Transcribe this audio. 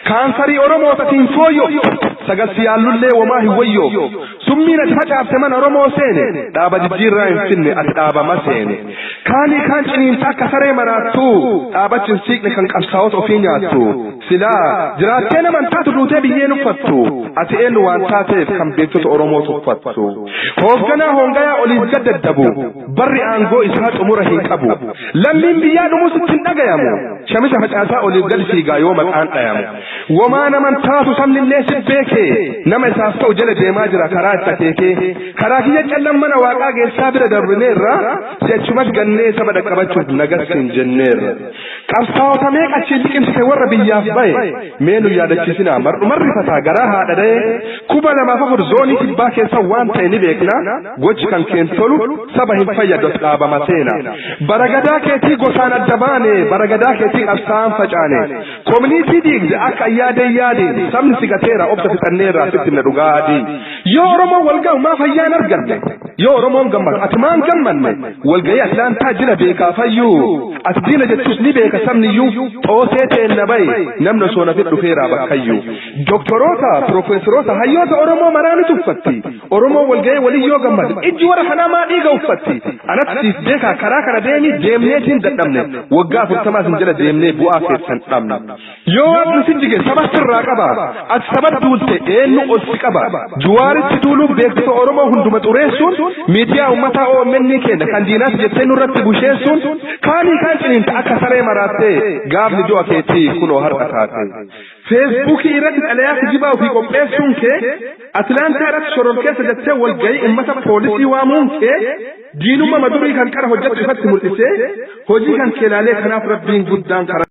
Kaansarii Oromoota tiin fooyyoftu sagal si yaallullee womaa hin wayyooftu. Summiin ati facaafte mana Oromoo seene, dhaaba jijjiirraa hin finne, ati dhaaba maseene. Kaanii kaan ciniinta akka saree maraattuu, dhaabachi hin siiqne kan qabsaa'ota ofii nyaattu. Silaa jiraattee nama hin taatu, duutee biyyeen uffattu. Ati eenyu waan taateef kan beektota Oromoo tuffattu? Hoogganaa hoongayaa oliif gad daddabu, barri aangoo isaa xumura hin qabu. Lammiin biyyaa dhumus itti hin dhagayamu. Shamisa facaasaa oliif gad fiigaa yoo maqaan dhayamu. Womaa naman taatu, sabnillee si beekee, nama isaaf ta'u jala deemaa jira karaa itti akeekee. Karaa kiyya callan mana waaqaa geessaa bira darbineerra, si'achumas gannee saba dhaqqabachuuf nagas hin jenneerra. Qabsaa'ota meeqa achiin liqimsite warra biyyaaf baye, mee nu yaadachiisinaa, mar'uman rifataa garaa haadha da'e. 2004 zoonii kibbaa keessa waan ta'e ni beekna, gochi kan keen tolu saba hin fayyadu, as dhaabama seena. Bara gadaa keetii gosaan adda baane, bara gadaa keetii qabsaa'aan facaane. Koominiitii diigde akka ayyaadee yaadiin, sabni sigateera, obsa fixanneerraa, sitti himna dhugaa adii. Yoo Oromoon wal ga'u maaf ayyaan arganne? Yoo Oromoon gammadu ati maan gammanne? Walga'ii Atlaantaa jira beekaa fayyuu. Ati diina jechuus ni beeka sabniyyuu. Xoosee teenna bayi, namni osoo nafin dhufeeraa bakkayyuu. Doktoroota, piroofeesaroota, hayyoota Oromoo maraa ni tuffatti. Oromoon walga'ee walii yoo gammadu ijji warra kanaa maa dhiiga uffatti? Anatti siif beekaa, karaa kana deemi, deemneetiin dadhabne. Waggaa 40 sin jala deemnee bu'aa keessan dhabne. Yoo waaqni si jige saba sirraa qaba. Ati saba duulte, eenyu ol si qaba? Juwaaritti duuluun, beektota Oromoo hunduma xureessuun, miidiyaa uummataa OMN keenya kan diinaas jettee nurratti busheessuun, kaanii kaan ciniinta akka saree maraattee, gaafni du'a keetii kunoo har'a taate. Feesbuukii irratti xalayaa kijibaa ofii qopheessuun kee, Atilaantaa irratti shororkeessa jettee walgahii uummata poolisii waamuun kee, diinummaa madurii kan qara hojjettu ifatti mul'isee, hojii kan kee laalee kanaaf rabbiin guddaan karaa.